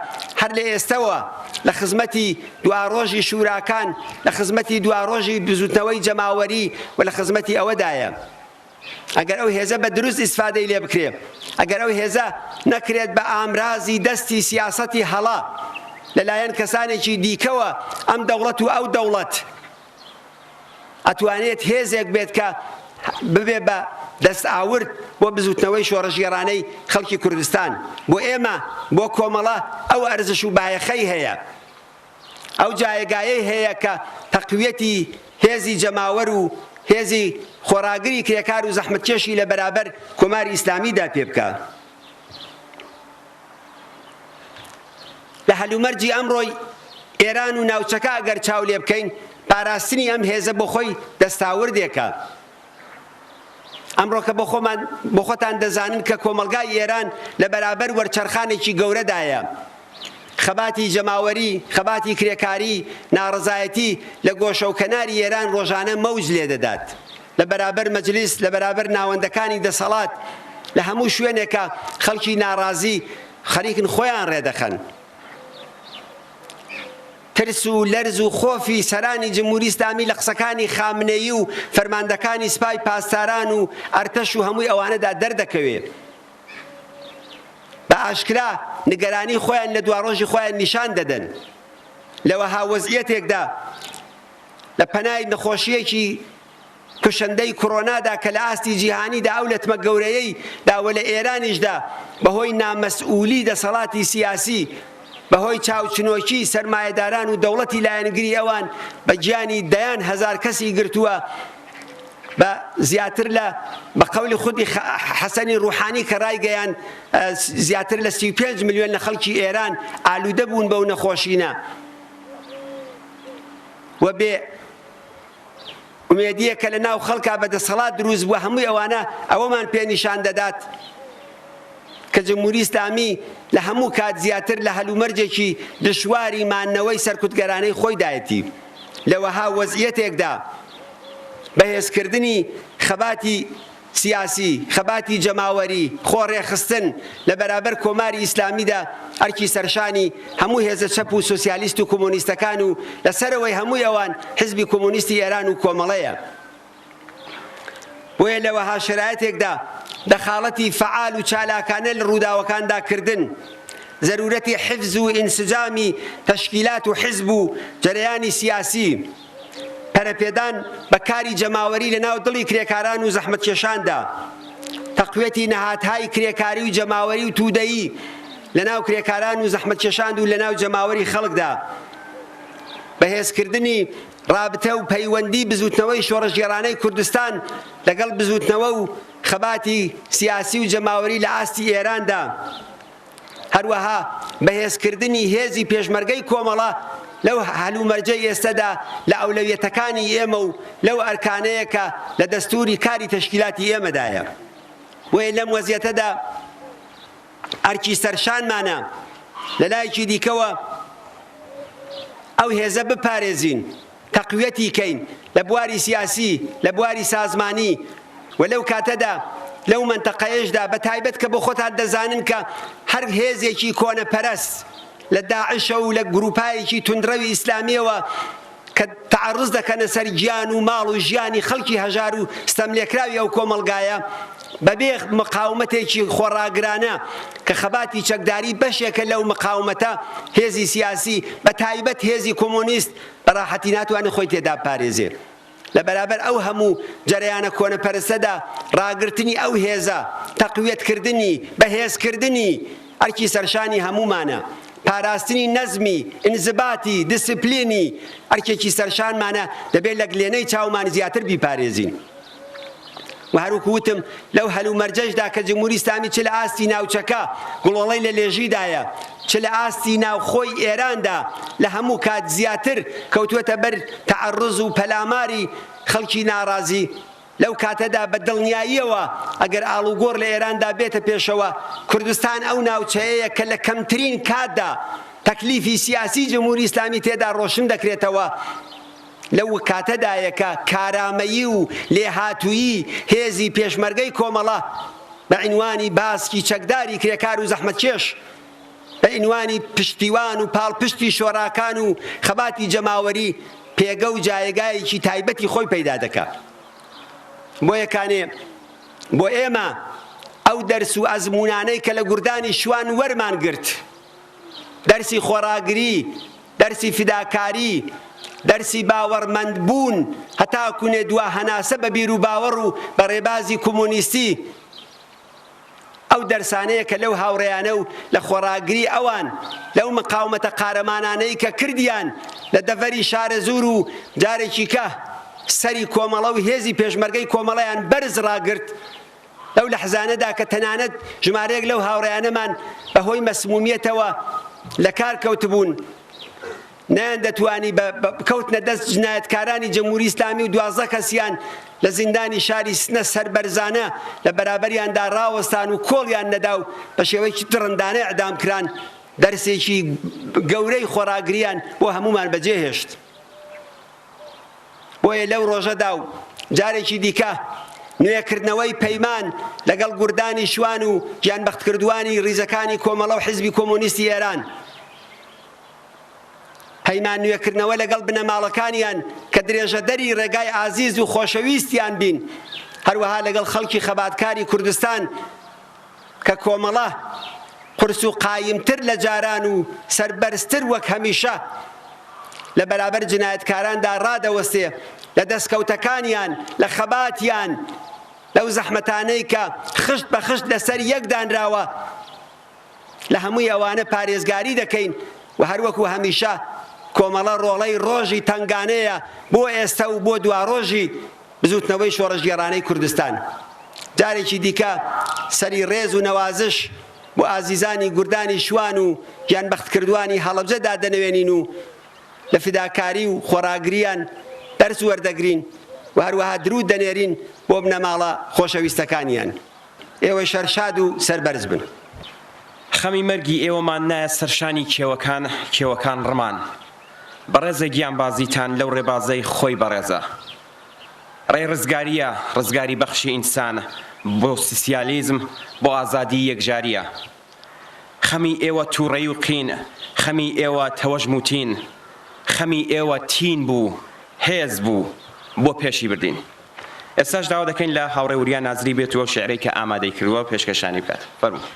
هەر لە ئێستەوە لە خزمەتی دواڕۆژی شوراکان، لە خزمەتی دواڕۆژی بزووتنەوەی جەماوەری و لە خزمەتی ئەوەدایە. ئەگەر ئەو هێزە بە دروست ئیسفادەی لێ بکرێ، ئەگەر ئەو هێزە نەکرێت بە ئامرازی دەستی سیاسەتی هەڵە لەلایەن کەسانێکی دیکەوە ئەم دەوڵەت و ئەو دەوڵەت، ئەتوانێت هێزێک بێت کە ببێ بە دەستئاورد بۆ بزوتنەوەی شۆڕشگێڕانەی خەڵکی کوردستان. بۆ ئێمە، بۆ کۆمەڵە ئەو ئەرزش و بایەخەی هەیە، ئەو جایەگایەی هەیە کە تەقویەتی هێزی جەماوەر و هێزی خۆڕاگری کرێکار و زەحمەتکێشی لە بەرابەر کۆماری ئیسلامیدا پێ بکا. لە هەلومەرجی ئەمڕۆی ئێران و ناوچەکە ئەگەر چاو لێ بکەین، پاراستنی ئەم هێزە بۆ خۆی دەستاوردێکە. ئەمڕۆکە بۆ خۆمان بۆ خۆتان دەزانن کە کۆمەڵگای ئێران لە بەرابەر وەرچەرخانێکی گەورەدایە. خەباتی جەماوەری، خەباتی کرێکاری، ناڕەزایەتی لە گۆشە و کەناری ئێران ڕۆژانە مەوج لێدەدات. لە بەرابەر مەجلیس، لە بەرابەر ناوەندەکانی دەسەڵات، لە هەموو شوێنێکا خەڵکی ناڕازی خەریکن خۆیان ڕێدەخەن. ترس و لەرز و خۆفی سەرانی جمهوری ئیسلامی لە قسەکانی خامنەیی و فەرماندەکانی سپای پاسداران و ئەرتەش و هەمووی ئەوانەدا دەردەکەوێ. بە ئاشکرا نگەرانی خۆیان لە دواڕۆژی خۆیان نیشان دەدەن. لە وەها وەزعیەتێکدا لە پەنای نەخۆشییەکی کوشندەی کڕۆنادا کە لە ئاستی جیهانیدا ئەو لەتمە گەورەیەی دا و لە ئێرانیشدا بەهۆی نامەسئولی دەسەڵاتی سیاسی، بەهۆی چاوچنۆکی سەرمایەداران و دەوڵەتی لایەنگری ئەوان بە گیانی دەیان هەزار کەسی گرتووە، بە زیاتر لە بە قەولی خودی حەسەنی ڕوحانی کە ڕایگەیاند زیاتر لە 35 ملیۆن لە خەڵکی ئێران ئالوودە بوون بەو نەخۆشینە و بێ ئومێدییە کە لە ناو خەڵکا بە دەسەڵات دروست بووە هەمووی ئەوانە ئەوەمان پێ نیشان دەدات کە جمهوری ئیسلامی لە هەموو کات زیاتر لە هەلومەرجێکی دشواری مانەوەی سەرکوتگەرانەی خۆیدایەتی. لە وەها وەزعیەتێکدا بەهێزکردنی خەباتی سیاسی، خەباتی جەماوەری، خۆڕێکخستن لە بەرابەر کۆماری ئیسلامیدا ئەرکی سەرشانی هەموو هێزە چەپ و سۆسیالیست و کۆمۆنیستەکان و لە سەرەوەی هەمووی ئەوان حیزبی کۆمۆنیستی ئێران و کۆمەڵەیە. بۆیە لە وەها شەرایتێکدا دەخاڵەتی فەعال و چالاکانە لە ڕووداوەکاندا کردن، زەرورەتی حفز و ئینسجامی تەشکیلات و حزب و جەرەیانی سیاسی، پەرەپێدان بە کاری جەماوەری لە ناو دڵی کرێکاران و زەحمەتکێشاندا، تەقویەتی نەهادهای کرێکاری و جەماوەری و توودەیی لە ناو کرێکاران و زەحمەتکێشاند و لە ناو جەماوەری خەڵکدا، بەهێزکردنی ڕابتە و پەیوەندی بزووتنەوەی شۆڕشگێڕانەی کوردستان لەگەڵ بزووتنەوە و خەباتی سیاسی و جەماوەری لە ئاستی ئێراندا، هەروەها بەهێزکردنی هێزی پێشمەرگەی کۆمەڵە لەو هەلومەرجەی ئێستەدا لە ئەولەویەتەکانی ئێمە و لەو ئەرکانەیە کە لە دەستووری کاری تەشکیلاتی ئێمەدایە. بۆیە لەم وەزیەتەدا ئەرکی سەرشانمانە لە لایەکی دیکەوە ئەو هێزە بپارێزین، تەقویەتی کەین لە بواری سیاسی، لە بواری سازمانی و لەو کاتەدا لەو مەنتەقەیەشدا بە تایبەت کە بۆ خۆتان دەزانن کە هەر هێزێکی کۆنەپەرەست لە داعشە و لە گروپایەکی توندڕەوی ئیسلامیەوە کە تەعەڕوز دەکەنە سەر گیان و ماڵ و ژیانی خەڵکی هەژار و ستەملێکراوی ئەو کۆمەڵگایە بەبێ مقاومەتێکی خۆڕاگرانە کە خەباتی چەکداری بەشێکە لەو مقاومەتە، هێزی سیاسی بە تایبەت هێزی کۆمۆنیست بە ڕاحەتی ناتوانێت خۆی تێدا بپارێزێ. لە بەرابەر ئەو هەموو جەرەیانە کۆنەپەرستەدا ڕاگرتنی ئەو هێزە، تەقویەتکردنی، بەهێزکردنی، ئەرکی سەرشانی هەموومانە. پاراستنی نەزمی، ئینزباتی، دیسپلینی، ئەرکێکی سەرشانمانە، دەبێت لە گلێنەی چاومان زیاتر بیپارێزین. و هەروەکو وتم لەو هەلومەرجەشدا کە جمهوری ئیسلامی چ لە ئاستی ناوچەکە گڵۆڵەی لە لێژیدایە، چ لە ئاستی ناوخۆی ئێراندا لە هەموو کات زیاتر کەوتووەتە بەر تەعەڕوز و پەلاماری. خەڵکی ناڕازی، لەو کاتەدا بە دڵنیاییەوە ئەگەر ئاڵوگۆڕ لە ئێراندا بێتە پێشەوە، کوردستان ئەو ناوچەیەیە کە لە کەمترین کاتدا تەکلیفی سیاسی جمهوری ئیسلامی تێدا ڕۆشن دەکرێتەوە. لەو کاتەدایە کە کارامەیی و لێهاتوویی هێزی پێشمەرگەی کۆمەڵە بە عینوانی باسکی چەکداری کرێکار و زەحمەتکێش، بە عینوانی پشتیوان و پاڵپشتی شۆراکان و خەباتی جەماوەری پێگە و جایەگایەکی تایبەتی خۆی پەیدا دەکا. بۆیە کانێ بۆ ئێمە ئەو دەرس و ئەزموونانەی کە لە گوردانی شوان وەرمان گرت، دەرسی خۆڕاگری، دەرسی فیداکاری، دەرسی باوەڕمەند بوون هەتاکوونێ دوا هەناسە بە بیروباوەڕ و بە ڕێبازی کومونیستی، ئەو دەرسانەیە کە لەو هاوڕێیانە و لە خۆڕاگری ئەوان، لەو مقاومەتە قارەمانانەی کە کردیان لە دەڤەری شارەزوور و جارێکیکە سەری کۆمەڵە و هێزی پێشمەرگەی کۆمەڵەیان بەرز ڕاگرت، لەو لەحزانەدا کە تەنانەت ژمارەیەک لەو هاوڕێیانەمان بە هۆی مەسمومیەتەوە لە کار کەوتبوون، نەیاندەتوانی بە بکەوتنە دەست جنایەتکارانی جمهوری ئیسلامی و 12 کەسیان لە زیندانی شاری سنە سەربەرزانە لە بەرابەریاندا ڕاوەستان و کۆڵیان نەدا و بە شێوەیەکی دڕندانە ئیعدام کران، دەرسێکی گەورەی خۆڕاگرییان بۆ هەموومان بەجێهێشت. بۆیە لەو ڕۆژەدا و جارێکی دیکە نوێکردنەوەی پەیمان لەگەڵ گوردانی شوان و گیانبەختکردووانی ڕیزەکانی کۆمەڵە و حیزبی کۆمۆنیستی ئێران، پەیمان نوێکردنەوە لەگەڵ بنەماڵەکانیان کە درێژەدەری ڕێگای ئازیز و خۆشەویستیان بین، هەروەها لەگەڵ خەڵکی خەباتکاری کوردستان کە کۆمەڵە قورس و قایمتر لە جاران و سەربەرزتر وەک هەمیشە لە بەرابەر جنایەتکاراندا ڕادەوەستێ لە دەسکەوتەکانیان، لە خەباتیان، لەو زەحمەتانەی کە خشت بە خشت لەسەر یەک دانراوە. لە هەمووی ئەوانە پارێزگاری دەکەین و هەروەکو هەمیشە کۆمەڵە ڕۆڵەی ڕۆژی تەنگانەیە بۆ ئێستە و بۆ دواڕۆژی بزووتنەوەی شۆڕشگێڕانەی کوردستان. جارێکی دیکە سەری ڕێز و نەوازش بۆ ئازیزانی گوردانی شوان و گیانبەختکردووانی هەڵەبجە دادەنەوێنین و لە فیداکاری و خۆڕاگرییان دەرس وەردەگرین و هەروەها دروود دەنێرین بۆ بنەماڵە خۆشەویستەکانیان. ئێوەش هەر شاد و سەربەرز بن. خەمی مەرگی ئێوەمان نایە سەر شانی کێوەکان، کێوەکان ڕمان. بەڕێزە گیانبازیتان لەو ڕێبازەی خۆی بەڕێزە. ڕێی ڕزگارییە، ڕزگاری بەخشی ئینسان بۆ سسیالیزم، بۆ ئازادیی یەکجارییە. خەمی ئێوە تووڕەیی و قین، خەمی ئێوە تەوەژم و تین. خەمی ئێوە تین بوو، هێز بوو، بۆ پێشی بردین. ئێستاش داوا دەکەین لە هاوڕێ وریا نازری بێت و ئەو شیعرەی کە ئامادەی کردووە پێشکەشانی بکات. فەرموو.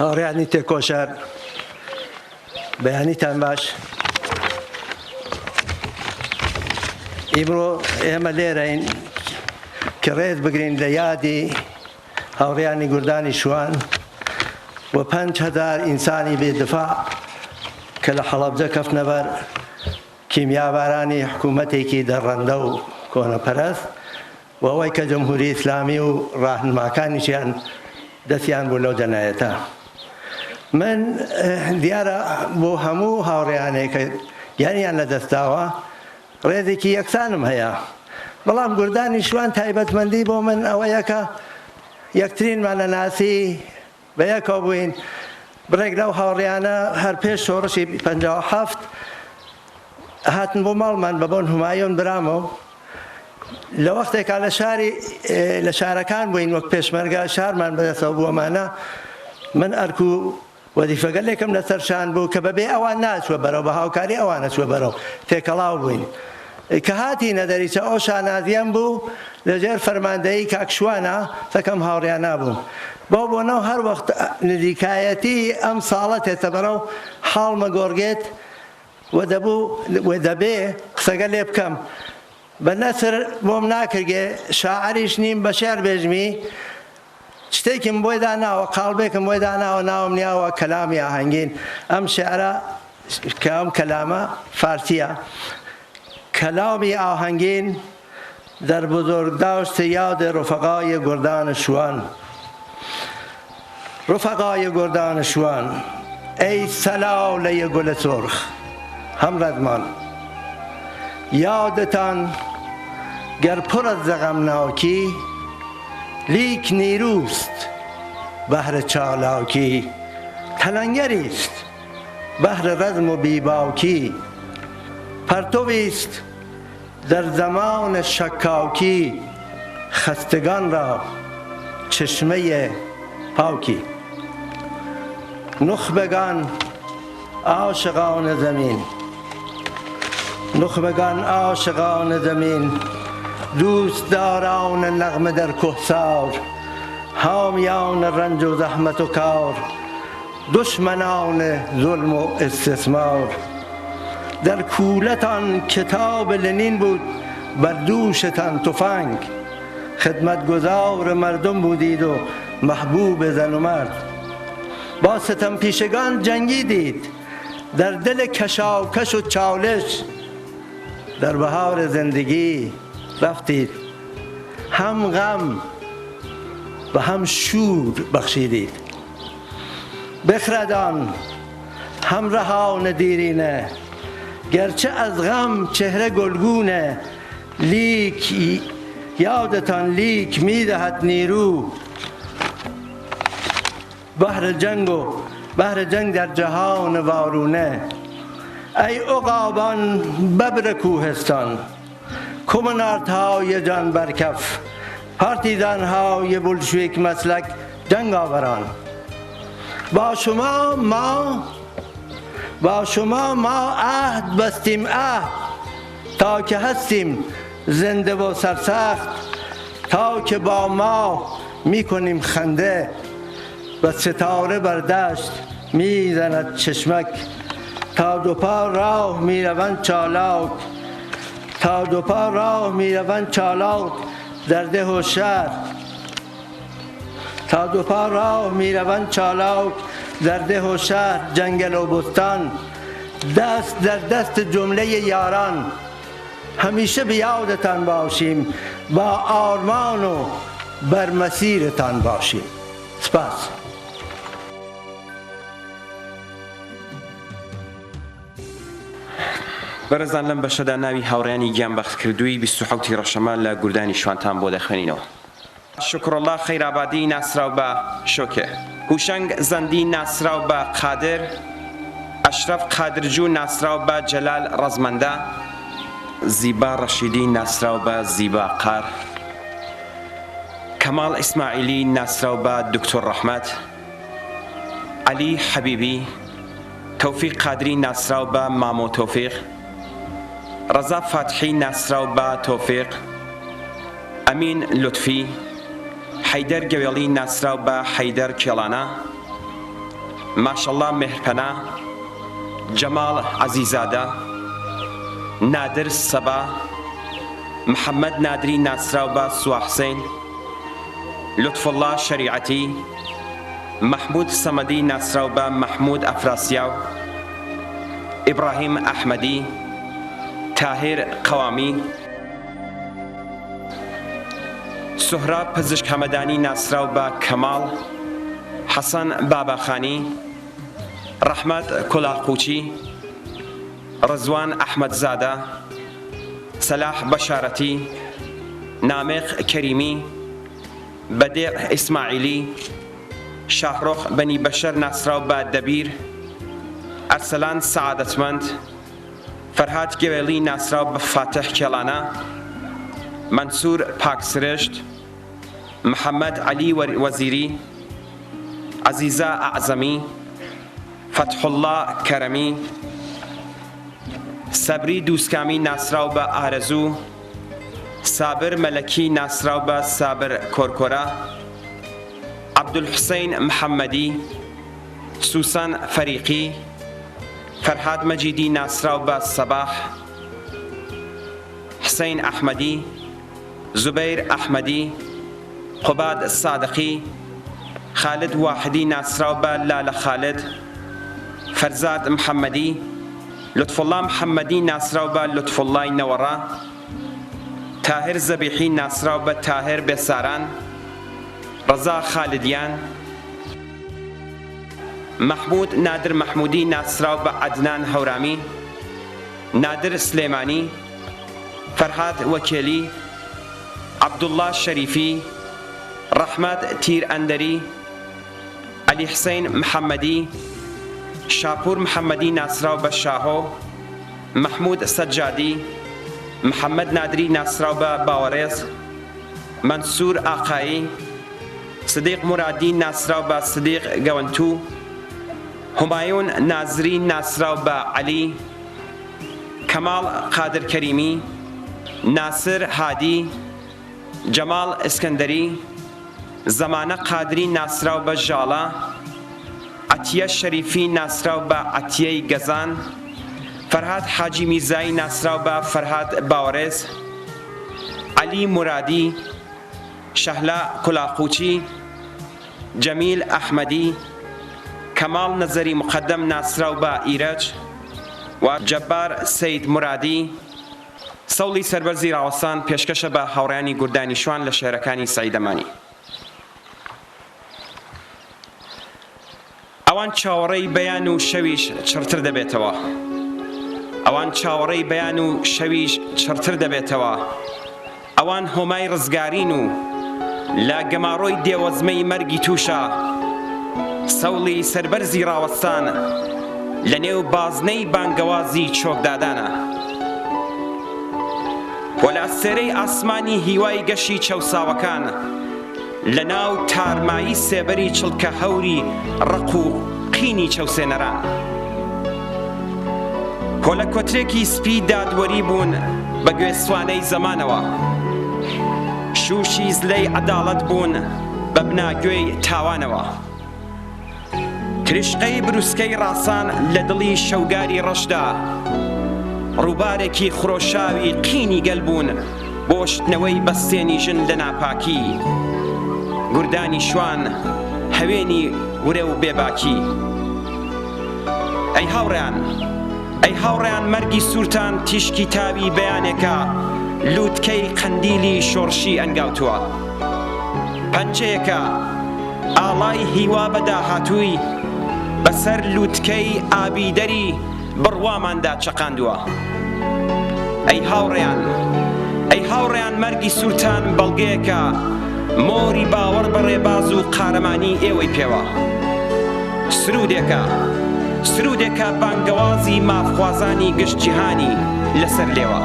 هاوڕێیانی تێکۆشەر بەیانیتان باش. ئیمڕۆ ئێمە لێرەین کە ڕێز بگرین لە یادی هاوڕێیانی گوردانی شوان و 5هزار ئینسانی بێدفاع کە لە حەڵەبجە کەفتنە بەر کیمیابارانی حکوومەتێکی دەڕەندە و کۆنەپەرست و ئەوەی کە جمهوری ئیسلامی و ڕاهنماکانیشیان دەستیان بوو لەو جەنایەتە. من دیارە بۆ هەموو هاوڕێیانێک کە گیانیان لەدەست داوە ڕێزێکی یەکسانم هەیە، بەڵام گوردانی شوان تایبەتمەندی بۆ من ئەوەیە کە یەکترینمان ئەناسی، بەیەکەوە بووین، بڕێک لەو هاوڕێیانە هەر پێش شۆڕشی 57 هاتن بۆ ماڵمان بە بۆن هومایۆن برامەوە لە وەختێکا لە شاری لە شارەکان بووین وەک پێشمەرگە شارمان بەدەستەوە بووەمانە من ئەرک و وەزیفەگەلێکم لەسەر شان بوو کە بەبێ ئەوان ناچوە بەرەو بە هاوکاری ئەوانە چوە بەرەو تێکەڵاو بووین کە هاتینە دەریچە ئەو شانازیەم بوو لە ژێر فەرماندەیی کاک شوانە تەکەم هاوڕیانا بووم بەو بۆنەو هەر وەخت نزیکایەتی ئەم ساڵە تێتە بەرەو حاڵمە گۆڕگێت و دەبوو و دەبێ قسەگە لێ بکەم بە نەسر بۆم ناکرگێ شاعریش نیم بە شعر بێژمی شتێکم بۆی داناوە قاڵبێکم بۆی داناوە ناوم نیاوە کەلامی ئاهەنگین ئەم شعرە کە ئەم کەلامە فارسیە کەلامی ئاهەنگین. در بزرگداشت یاد رفقای گردان شوان. رفقای گردان شوان، ای سلاله گل سرخ همرزمان، یادتان گر پر از غمناکی، لیک نیروست بهر چالاکی، تلنگریست بهر رزم و بیباکی، پرتویست در زمان شکاکی، خستگان را چشمه پاکی. نخبگان عاشقان زمین، نخبگان عاشقان زمین، دوستداران نغمه در کوهسار، حامیان رنج و زحمت و کار، دشمنان ظلم و استثمار. در کولتان کتاب لنین بود، بر دوشتان تفنگ، خدمتگزار مردم بودید و محبوب زن و مرد. با ستم پیشگان جنگیدید، در دل کشاکش و چالش، در بهار زندگی رفتید، هم غم و هم شور بخشیدید. بخردان همراهان دیرینه، گرچه از غم چهره گلگونه، لیک یادتان لیک میدهد نیرو، بهر جنگ و بهر جنگ در جهان وارونه. ای عقابان ببر کوهستان، کمونارت‌های جان برکف، پارتیزان‌های بولشویک مسلک جنگ آوران، با شما ما، با شما ما عهد بستیم عهد، تا که هستیم زنده و سرسخت، تا که با ما میکنیم خنده و ستاره بر دشت میزند چشمک، تا دو پا راه میروند چالاک، تا دو پا راه میروند چالاک در ده و شهر، تا دو پا راه میروند چالاک در ده و شهر، جنگل و بستان، دست در دست جمله یاران، همیشه به یادتان باشیم، با آرمان و بر مسیرتان باشیم. سپاس. بەڕێزان لەم بەشەدا ناوی هاوڕێیانی گیانبەختکردووی 27 ی ڕەشەمە لە گوردانی شوانتان بۆ دەخوێنینەوە. شوکرۆڵڵا خەیرابادی ناسراو بە شۆکێ. هوشەنگ زەندی ناسراو بە قادر. ئەشرەف قادرجوو ناسراو بە جەلال ڕەزمەندە. زیبا ڕەشیدی ناسراو بە زیبا قار. کەماڵ ئیسماعیلی ناسراو بە دکتۆر ڕەحمەت. عەلی حەبیبی. تۆفیق قادری ناسراو بە مامۆ تۆفیق. ڕەزا فاتحی ناسراو بە تۆفیق. ئەمین لوتفی. حەیدەر گەوێڵی ناسراو بە حەیدەر کێڵانە. ماشەڵڵا مێهرپەنا. جەماڵ عەزیزادە. نادر سەبا. محەممەد نادری ناسراو بە سوا حسین. لوتفوڵڵا شەریعەتی. مەحموود سەمەدی ناسراو بە مەحموود ئەفراسیاو، ئیبڕاهیم ئەحمەدی، تاهیر قەوامی، سوهراب پزشک هەمەدانی ناسراو بە کەماڵ، حەسەن باباخانی، ڕەحمەت کولاقوچی، ڕزوان ئەحمەدزادە، سەلاح بەشارەتی، نامێق کەریمی، بەدیع ئیسماعیلی، شاهڕۆخ بەنی بەشەر ناسراو بە دەبیر، ئەرسەلان سەعادەتمەند، فەرهاد گەوێڵی ناسراو بە فاتح کێڵانە، مەنسوور پاکسرشت، محەمەد عەلی وەزیری، عەزیزە ئەعزەمی، فەتحوڵڵا کەرەمی، سەبری دووسکامی ناسراو بە ئارەزوو، سابر مەلەکی ناسراو بە سابر کۆرکۆرە، عەبدولحوسەین محەمەدی، سوسەن فەریقی، فەرهاد مەجیدی ناسراو بە سەباح، حسەین ئەحمەدی، زوبەیر ئەحمەدی، قوباد سادقی، خالد واحدی ناسراو بە لالە خالد، فەرزاد محەمەدی، لوتفوڵڵا محەمەدی ناسراو بە لوتفوڵڵای نەوەڕە. تاهر زەبیحی ناسراو بە تاهر بێساران، ڕەزا خالدیان، مەحموود نادر مەحموودی ناسراو بە عەدنان هەورامی، نادر سلێمانی، فەرهاد وەکێلی، عەبدوڵڵا شەریفی، ڕەحمەت تیر ئەندەری، عەلی حسەین محەممەدی، شاپوور محەممەدی ناسراو بە شاهۆ، مەحموود سەجادی، محەممەد نادری ناسراو بە باوەڕێز، مەنسوور ئاقایی، سدیق مورادی ناسراو بە سدیق گەوەنتوو، هومایون نازری ناسراو بە عەلی، کەماڵ قادر کەریمی، ناسر هادی، جەماڵ ئیسکەندەری، زەمانە قادری ناسراو بە ژاڵە، عەتیە شەریفی ناسراو بە عەتیەی گەزان، فەرهاد حاجی میرزایی ناسراو بە فەرهاد باوەڕێز، عەلی مورادی، شەهلا کولاقوچی، جەمیل ئەحمەدی، کەماڵ نەزەری موقەدەم ناسراو بە ئیرەج و جەبار سەید مورادی. سەوڵی سەربەرزی ڕاوەستان پێشکەشە بە هاوڕێیانی گوردانی شوان لە شێعرەکانی سەعید ئەمانی. ئەوان چاوەڕێی بەیان و شەویش چڕتر دەبێتەوە. ئەوان چاوەڕێی بەیان و شەویش چڕتر دەبێتەوە. ئەوان هۆمای ڕزگارین و لە گەماڕۆی دێوەزمەی مەرگی تووشە سەوڵی سەربەرزی ڕاوەستان لە نێو بازنەی بانگەوازی چۆکدادانە و لە ئەستێرەی ئاسمانی هیوای گەشی چەوساوەکان لە ناو تارمایی سێبەری چڵکە هەوری ڕق و قینی چەوسێنەران. پۆلە کۆترێکی سپی دادوەری بوون بە گوێسوانەی زەمانەوە. شووشی زلەی عەداڵەت بوون بە بناگوێی تاوانەوە. تریشقەی بروسکەی ڕاسان لە دڵی شەوگاری ڕەشدا، ڕووبارێکی خرۆشاوی قینی گەل بوون بۆ شتنەوەی بەستێنی ژن لە ناپاکی، گوردانی شوان هەوێنی ورە و بێباکی. ئەی هاوڕێیان، ئەی هاوڕێیان مەرگی سوورتان تیشکی تاوی بەیانێکە لووتکەی قەندیلی شۆڕشی ئەنگاوتووە. پەنجەیەکە ئاڵای هیوا بە داهاتووی بەسەر لووتکەی ئابیدەری بڕواماندا چەقاندووە. ئەی هاوڕێیان، ئەی هاوڕێیان مەرگی سوورتان بەڵگەیەکە مۆری باوەڕ بە ڕێباز و قارەمانی ئێوەی پێوە. سروودێکە، سروودێکە بانگەوازی مافخوازانی گشت جیهانی لەسەر لێوە.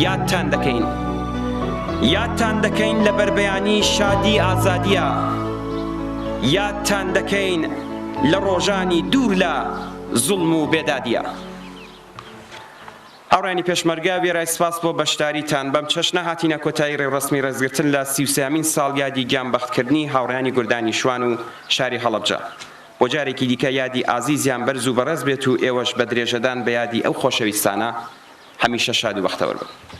یادتان دەکەین. یادتان دەکەین لە بەربەیانی شادی ئازادییە. یادتان دەکەین لە ڕۆژانی دوور لە زوڵم و بێدادییە. هاوڕێیانی پێشمەرگە، وێرای سپاس بۆ بەشداریتان، بەم چەشنە هاتینە کۆتایی ڕێوڕەسمی ڕێزگرتن لە 33مین ساڵیادی گیانبەختکردنی هاوڕێیانی گوردانی شوان و شاری هەڵەبجە. بۆ جارێکی دیکە یادی ئازیزیان بەرز و بەڕێز بێت و ئێوەش بە درێژەدان بە یادی ئەو خۆشەویستانە هەمیشە شاد و بەختەوەر بن.